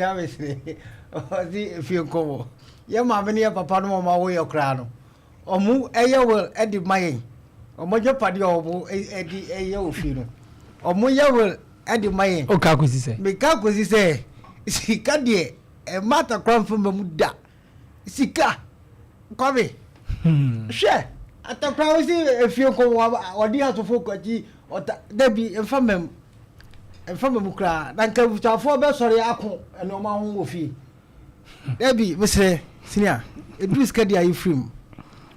Yabesere ɔsi efie nkɔmɔ yɛ maame ne yɛ papa no ɔmo awo yɛ koraa no ɔmo ɛyɛ will ɛde ma yɛn, ɔmo agyapadeɛ a ɔmo ɛde ɛyɛ wɔ fie no, ɔmo yɛ will ɛde ma yɛn. O ka kosi sɛ. Meka kosi sɛ sika deɛ, ɛma atakora nfa ma mu da. Sika, Kwame, hwɛ, atakora wosi efie nkɔmɔ ɔde asofo kɔkyi ɔta dabi nfa ma mu, nfa ma mu koraa na nka abusuafoɔ bɛsɔre ako nneɛma ho wɔ fie. Dabi, mesrɛ senior, eduru sika deɛ, ayi firi mu.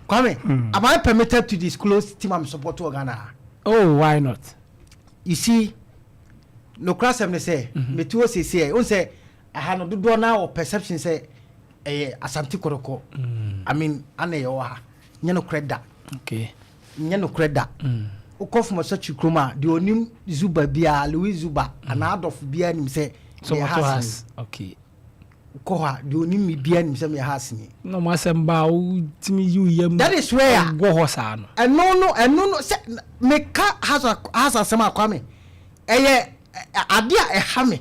Kwame, am I permitted to disclose team I'm support wɔ Ghana ha? Oh, why not? You see, nokura sɛm ne sɛ mete hɔ siesie ɛ, sɛ aha no dodoɔ naa wɔ perception sɛ ɛyɛ Asante Kɔtɔkɔ, I mean, ana ɛyɛ wɔ ha. Nyɛ nokorɛ da. Nyɛ nokorɛ da. Wokɔ Fomɔsɔkyi kurom a, deɛ onim Zuba biara, Louis Zuba anaa Adɔfo biara nim sɛ so meyɛ wɔto Hearts has ni. Kɔ hɔ a, deɛ onim mi biara nim sɛ meyɛ Hearts ni. Na ɔmo asɛm ba a, wotumi yi wo yam. That is where a wɔ hɔ saa no. Ɛno no sɛ meka Hearts asɛm a, Kwame, ɛyɛ ade a ɛha me,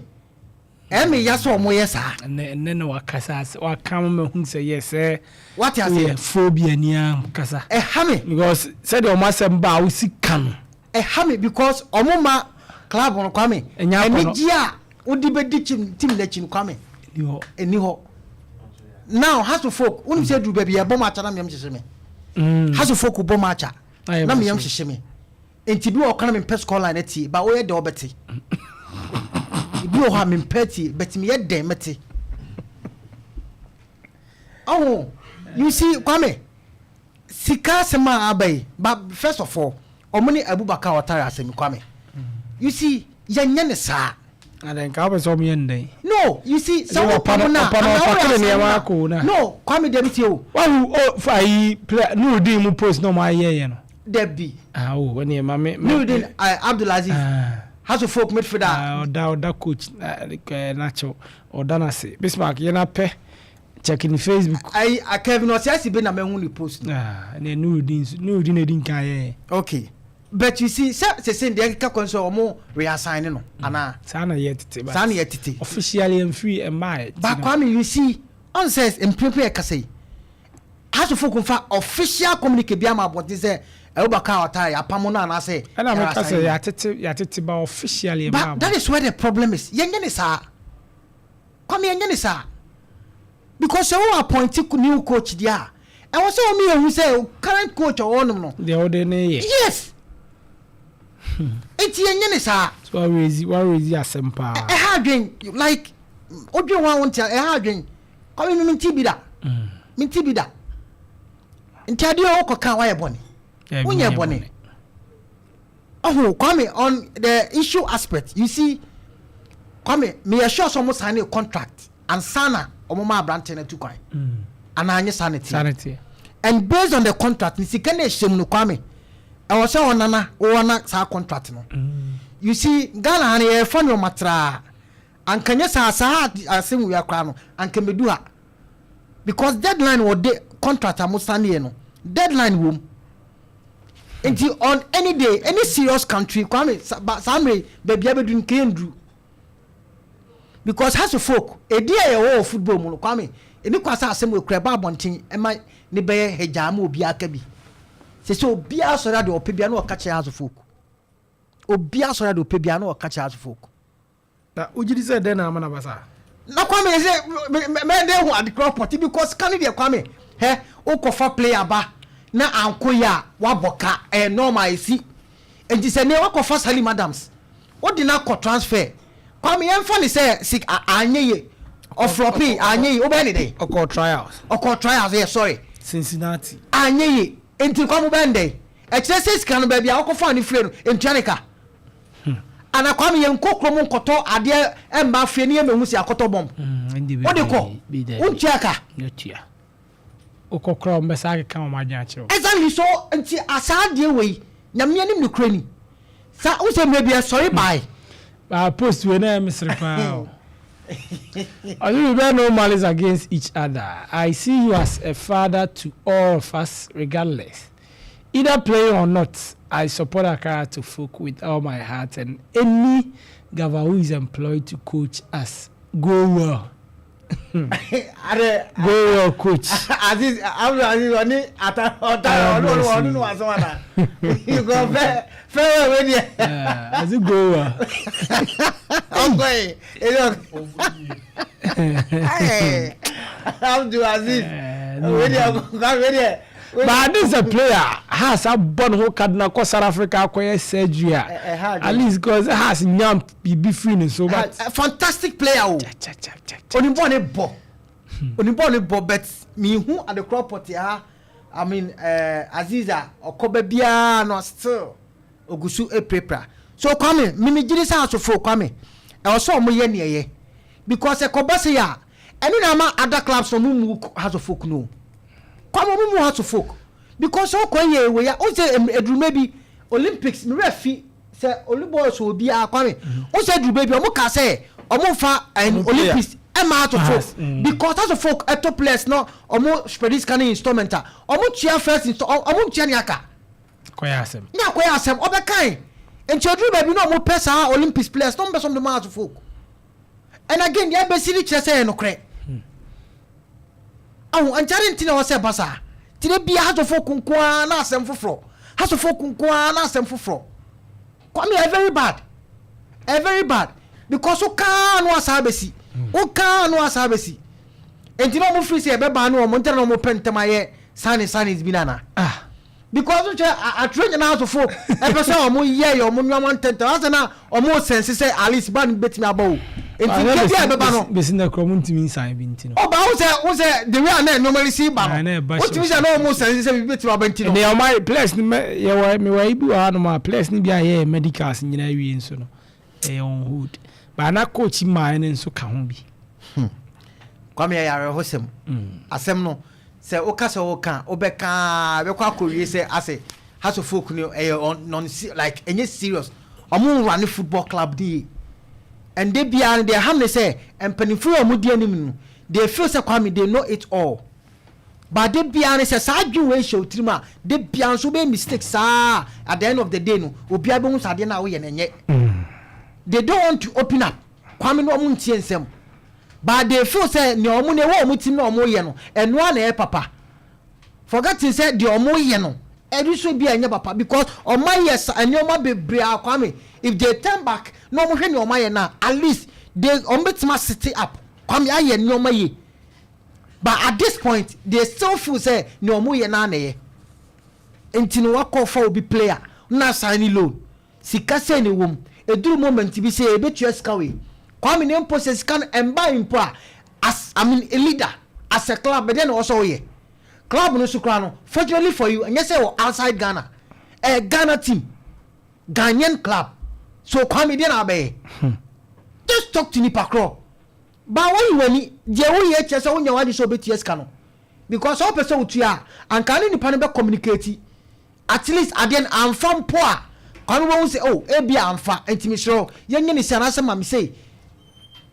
ɛyɛ me ya sɛ ɔmo yɛ saa. Ɛnɛ na wakasa ase waka ma ma hu sɛ yɛ sɛ Wate woyɛ aseɛ? Phobia ni kasa. Ɛha me. Because sɛdeɛ ɔmo asɛm ba a wosi ka no. Ɛha me because ɔmo ma club no, Kwame, Ɛnyɛ akɔnɔ. anigye a wode bɛdi team n'akyi no, Kwame, ni hɔ. Ɛni hɔ. Now Hearts of Oak, wonim sɛ duru baabi yɛbɔ match a na meyam hyehye me. Hearts of Oak bɔ match a Ayɛ na meyam ma so. hyehye me. Nti bi wɔ ɔka na mempɛ score line atie ba, woyɛ dɛ wobɛte. Ebi wɔ hɔ a mempɛ tie, but meyɛ dɛn mɛte. Ɔho, you see, Kwame, sika asɛm a aba yi, but first of all, ɔmo ne Abubakar Ɔtare asɛm, Kwame, you see, yɛnyɛ ne saa. Ade nka wopɛ sɛ ɔmo yɛ ndɛn? No, you see, sɛ Ɛne wo ɔpa no- pam na ɔpa no anaa ɔpa woyɛ kene asɛm nneɛma na- akɔ na. No, Kwame, dabi, tie o. Wahu o, fa ayi player Nurudin mu post na ɔmo ayɛ yɛ no. Dabi. Ah o, wɔne ma me Nurudin Abdulaziz, Ah. Hearts of Oak midfielder. Ah, ɔda coach n'akyɛw, ɔda n'ase. Bismarck yɛn apɛ, check ne Facebook. Ayi Kevin Ɔsiasi bi na mɛhu ne post no. Ah, ne Nurudin nso, Nurudin na edi nkan yɛ. Okay, but you see, sɛ sese deɛ keka kwan sɛ ɔmo reassign no anaa? Saa na yɛ tete Saa na yɛ tete. Officially mfiri mmaa yɛ. But Kwame, you see, ɔn sɛ mprempren yɛ kasa yi, Hearts of Oak nfa official communique bi ama abɔnten sɛ Abubakar Ɔtare apam no anaasɛ ɛna meka sɛ yɛreassign no. Yɛatete ba officially mmaa. But that is where the problem is. Yɛnyɛ ne saa, Kwame, yɛnyɛ ne saa, because sɛ wo appoint new coach deɛ a, ɛwɔ sɛ wɔn yɛ hu sɛ current coach ɔwɔ nom no deɛ wɔde ne yɛ. Yes, nti yɛnyɛ ne saa. So warezi asɛm paa. Ɛha adwen, like odwen ho a wonte, ɛha adwen, Kwame. Mi nti bi da, mi nti bi da. Nti adeɛ a wɔkɔ kan wayɛ bɔne, wonyɛ bɔne. Ɔho, Kwame, on the issue aspect, you see, Kwame, meyɛ sure sɛ ɔmo sign a contract ansa na ɔmo ma aberante no atu kwan anaa nye saa ne saa teɛ? Ne teɛ. And based on the contract ne sika na ɛhyɛ mu no, Kwame, ɛwɔ sɛ ɔnana wɔna saa contract no. You see, Ghana ha no yɛfa nneɔma traa. Anka nyɛ saa asɛm wia koraa no anka mɛdu ha, because deadline wɔ de contract a mo sign yɛ no, deadline wɔ mu. Nti on any day, any serious country, Kwame, saa mmerɛ baabi abɛdu no kɛyɛ nduru, because Hearts of Oak edi a yɛwɔ wɔ football mu no, Kwame, ebi kɔ asa asɛm wɔ ekura ɛba abɔnten ɛma ne bɛyɛ hɛgyaa ma obiara ka bi sɛ obiara sɔrɔ ade ɔpɛ bia na ɔka kyerɛ Hearts of Oak, obiara sɔrɔ ade ɔpɛ bia na ɔka kyerɛ Hearts of Oak. Na wogye di sɛ dɛn na ama na ba saa? Na Kwame, sɛ mɛ de hu adekora pɔte, because kane deɛ, Kwame, hɛ, wokɔfa player ba na anko yi a wabɔ ka, ɛyɛ normal esi. Nti sɛ nea wakɔfa Salim Adams, wode no akɔ transfer, Kwame, yɛmfa ne sɛ si anyɛ ye, ɔflop, anyɛ ye, wobɛyɛ ne dɛn? Ɔkɔ trials. Ɔkɔ trials yɛ, sorry. Cincinnati. Anyɛ ye, nti Kwame, wobɛyɛ ne dɛn? Ɛkyerɛ sɛ sika no, baabi a wɔkɔfa ne fire no, ntua ne ka ana? Kwame, yɛn nkɔ kurom nkɔtɔ adeɛ ɛmba fie ne yɛmɛhu si akɔtɔ bɔmb wode kɔ, wontua ka. Ntua wokɔ kora, wɔn bɛsa akeka wɔn adwene akyerɛ wo. Exactly. So nti asaa adeɛ wei, Nyame anim ne kura ni sa wosɛ mmerɛ bi ɛsɔre bae. Ah, post wei na ɛyɛ mesere paa o. Ɔse, "We bear no malice against each other. I see you as a father to all of us regardless. Either playing or not, I support Accra to Folk with all my heart and any Gava who is employed to coach us. Go well. Ade Go well, coach. Aziz Abdul Aziz ɔne ata ɔta ɔno ɔno ɔno no asɛm ana because fɛ fɛ wɛ wɛ deɛ. Aziz, go well. Ɔkɔ yi ebi ɔkɔ Abdul Aziz wɛ deɛ wɛ deɛ. But this is a player Hearts abɔ ne ho kadena kɔ South Africa akɔyɛ surgery a at least because Hearts nya biribi firi ne so, but Fantastic player o. Cha cha cha cha. Onibɔ ne bɔ, onibɔ ne bɔ, but mihu adekorɔ pɔte ha. I mean, Aziza ɔkɔba biara no, still ogu so epirapira. So Kwame, mimi gyiri sɛ asofo Kwame, ɛwɔ sɛ ɔmo yɛ neɛ yɛ because ɛkɔba se a ɛno na ama other clubs na ɔmo mu Hearts of Oak no. Kwame, ɔmo mu Hearts of Oak because ɔkɔ yɛ ewe ya o sɛ eduruma bi Olympics mi rɛ fi sɛ olubɔs obiara. Kwame, o sɛ eduruma bi ɔmo ka sɛ ɔmo nfa ɛn Olympics ɛma Hearts of Oak because Hearts of Oak ɛtɔ players na ɔmo spread sika ne installment a ɔmo tua first install, ɔmo ntua ne aka. Kɔyɛ asɛm. Ne akɔyɛ asɛm ɔbɛkan. Nti oduru baabi na ɔmo pɛ saa Olympics players na ɔmo pɛ sɛ ɔmo de ma Hearts of Oak. And again, deɛ ɛbɛsi ne kyerɛ sɛ yɛ nokorɛ ahu nkyɛn nti na wɔsɛ ba saa ti de bia Hearts of Oak nko na asɛm foforɔ, Hearts of Oak nko na asɛm foforɔ. Kwame, ɛ very bad, ɛ very bad because o kaa no asa abɛsi, o kaa no asa abɛsi. Nti na ɔmo firi sɛ ɛbɛba no, ɔmo ntɛn na ɔmo pɛ ntɛm ayɛ signing signings bi nana because nhwɛ atwerɛ nyinaa asofo ɛpɛ sɛ ɔmo yɛ yɛ ɔmo nneɛma ntɛntɛm asɛ na ɔmo sense sɛ at least ba no bɛtumi aba o. Nti nke bi a ɛbɛba no Bɛsi na kura ɔmo ntumi nsan bi nti no. Ɔba wo sɛ the way a na nneɛma si ba Ah, na no ɛba wotumi sɛ na ɔmo sense sɛ biribi bɛtumi aba nti no. Ɛnna ɔmo ayɛ players ni mɛ yɛwɔ mewɔ yi bi wɔ hanom a players ni bi a yɛyɛ medicals nyinaa wie nso no, ɛyɛ on hold, but na coach maa no nso ka ho bi. Kwame, yɛ awerɛhosɛm asɛm no sɛ woka sɛ woka wobɛka bɛkɔ akɔwie sɛ asɛ Hearts of Oak no ɛyɛ non like ɛnyɛ serious. Ɔmo nwura ne football club ne yie. Ɛnde biara no deɛ ɛha ne sɛ mpanimfoɔ a ɔmo di anim no, they feel sɛ, Kwame, they know it all, but de biara ne sɛ saa adwene wei hyɛ wo tirim a, de biara nso wobɛyɛ mistake saa. At the end of the day no, obiara bɛhu sɛ adeɛ no a woyɛ no ɛnyɛ. They don't want to open up, Kwame, no ɔmo ntie nsɛm, but they feel sɛ nea ɔmo ne ɛwɔ ɔmo tirim na ɔmo yɛ no, ɛnoa na ɛyɛ papa, forgetting sɛ deɛ ɔmo yɛ no ɛbi so bi a ɛnyɛ papa because ɔmo ayɛ sa nneɛma bebree a, Kwame, if they turn back na ɔmo hwɛ nea ɔmo ayɛ na at least they ɔmo bɛtuma sit up, Kwame, ayɛ nneɛma yie. But at this point they still feel sɛ nea ɔmo yɛ naa na ɛyɛ. Nti no wakɔ fa obi player na sign loan, sika sɛ ne wɔm eduru moment bi sɛ ebetua sika wei, Kwame, ne mpo sɛ sika no ɛmba mpo a, as, I mean, a leader as a club, ɛdeɛ na ɔsɔ ɔyɛ club no so koraa no. Fortunately for you, ɛnyɛ sɛ wɔ outside Ghana, ɛyɛ Ghana team, Ghanaian club. So Kwame, deɛ na abɛyɛ, just talk to nipa korɔ ba wɔyi w'ani. Deɛ woyɛ kyerɛ sɛ wonya w'ade sɛ wobɛtua sika no because sɛ wopɛ sɛ wotua a, anka ne nipa no bɛ communicate. At least adeɛ no amfa mpo a, Kwame, bɛhu sɛ oh, ebi amfa nti mesrɛ yɛnyɛ ne si anaasɛ ma me sei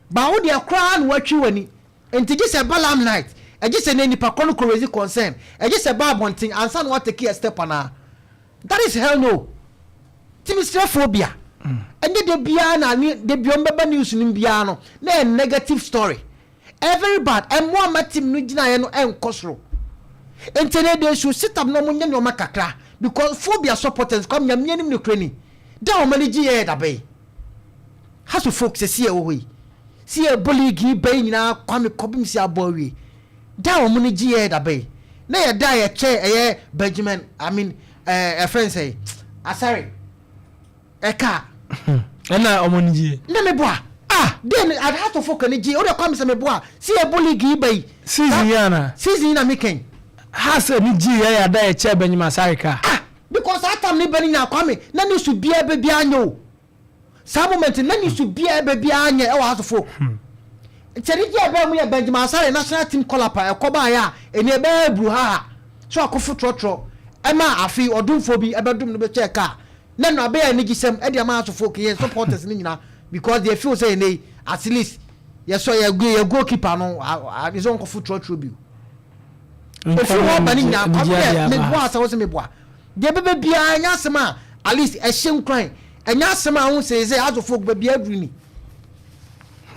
ba wo deɛ koraa na watwi w'ani. Nti gye sɛ ba limelight, ɛgye sɛ ne nipa korɔ no kɔ raise concern, ɛgye sɛ ba abɔnten ansa na watake a step anaa? That is hell no. Nti mesrɛ phobia, ɛnyɛ de biara na ne de bia ɔmbɛba news no biara no na ɛyɛ negative story. Ɛyɛ very bad. Ɛmmoa ma team no gyinaeɛ no ɛnkɔ soro. Nti ne they should sit up na ɔmo nyɛ nneɛma kakra because phobia supporters, Kwame, Nyame anim ne kura ni da ɔmo ani gye yɛ daba yi. Hearts of Oak sɛ si yɛ wɔ hɔ yi si yɛ bɔ league yi bɛyi nyinaa, Kwame, kɔbim si abɔ awie da ɔmo ni gye yɛ daba yi na yɛ da yɛ kyɛ ɛyɛ Benjamin, I mean, ɛfɛn sɛ Asare ɛka. Ɛna ɔmo ni gye. Ne mi bɔ a, ah, den at Hearts of Oak ni gye o de. Kwame, sɛ mi bɔ a, si yɛ bɔ league yi bɛyi. Season yi ana? Season yi na mi kɛn. Ha sɛ ni gye yɛ yɛ da yɛ kyɛ Benjamin Asare ka. Ah, because that time ne bɛ ni nya, Kwame, na ne su bia bɛ bia nyɛ o. Saa moment na ne su bia bɛ bia nyɛ ɛwɔ Hearts of Oak. Nkyɛn gye ɛbɛn mu yɛ Benjamin Asare national team call up a ɛkɔ baa yɛ a ɛni ɛbɛyɛ buru ha ha so akɔfo trɔtrɔ ɛma afei ɔdumfoɔ bi ɛbɛdum no bɛkyɛ kaa na no abɛyɛ anigyesɛm ɛde ama Hearts of Oak yɛn supporters ne nyinaa because they feel sɛ ɛnɛ yi at least yɛsɔ yɛ goalkeeper no a sɛ nkɔfo trɔtrɔ bi efiri hɔ ba ne nyinaa. Kwame, yɛ meboa asɛ wɔ sɛ meboa deɛ bɛbɛ biara, ɛnyɛ asɛm a at least ɛhyɛ nkuran, ɛnyɛ asɛm a ho sɛ Hearts of Oak baabi aduru ni.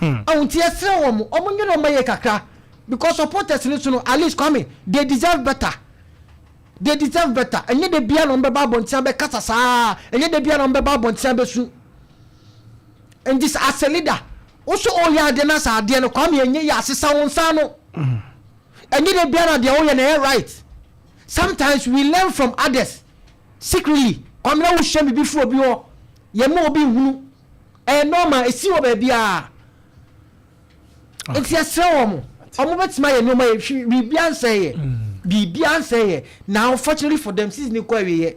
Ɔhun ti yɛsrɛ wɔn, ɔmo nyɛ ɔmo yɛ kakra, because supporters ni so no, at least, Kwame, they deserve better, they deserve better. Ɛnyɛ de bia na ɔmo bɛba abɔnten abɛkasa saa, ɛnyɛ de bia na ɔmo bɛba abɔnten abɛsu. Nti as a leader, woso ɔyɛ adeɛ na sa adeɛ no, Kwame, ɛnyɛ yɛ asesa wɔn nsa no. Ɛnyɛ de bia na deɛ ɔyɛ na ɛyɛ right. Sometimes we learn from others secretly. Kwame, na wohyɛ bibi fún obi hɔ, yɛ mo obi nhunu, ɛyɛ normal, esi wɔ baabi a. Nti ɛsrɛ wɔn, ɔmo bɛtumi ayɛ nneɛma yɛ hwi, biribi ansɛ yɛ, biribi ansɛ yɛ. Na unfortunately for them, season kɔ awieɛ,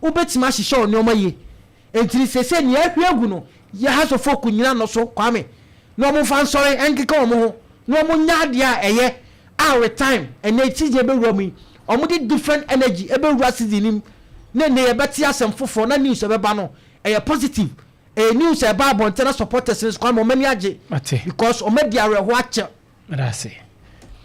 wobɛtumi ahyehyɛ wɔn nneɛma yie. Nti sese nea ahwie agu no yɛ Hearts of Oak nyina no so, Kwame, na ɔmo fa nsɔre ɛnkeka wɔn ho na ɔmo nya adeɛ a ɛyɛ a with time, ɛnɛ season ɛbɛwura mu yi, ɔmo de different energy ɛbɛwura season nim na ne yɛbɛte asɛm foforɔ na news ɛbɛba no ɛyɛ positive, ɛyɛ news ɛba abɔnten na supporters no so, Kwame, ɔmo ani agye Mate. because ɔmo adi awerɛho akyɛ. Meda ase.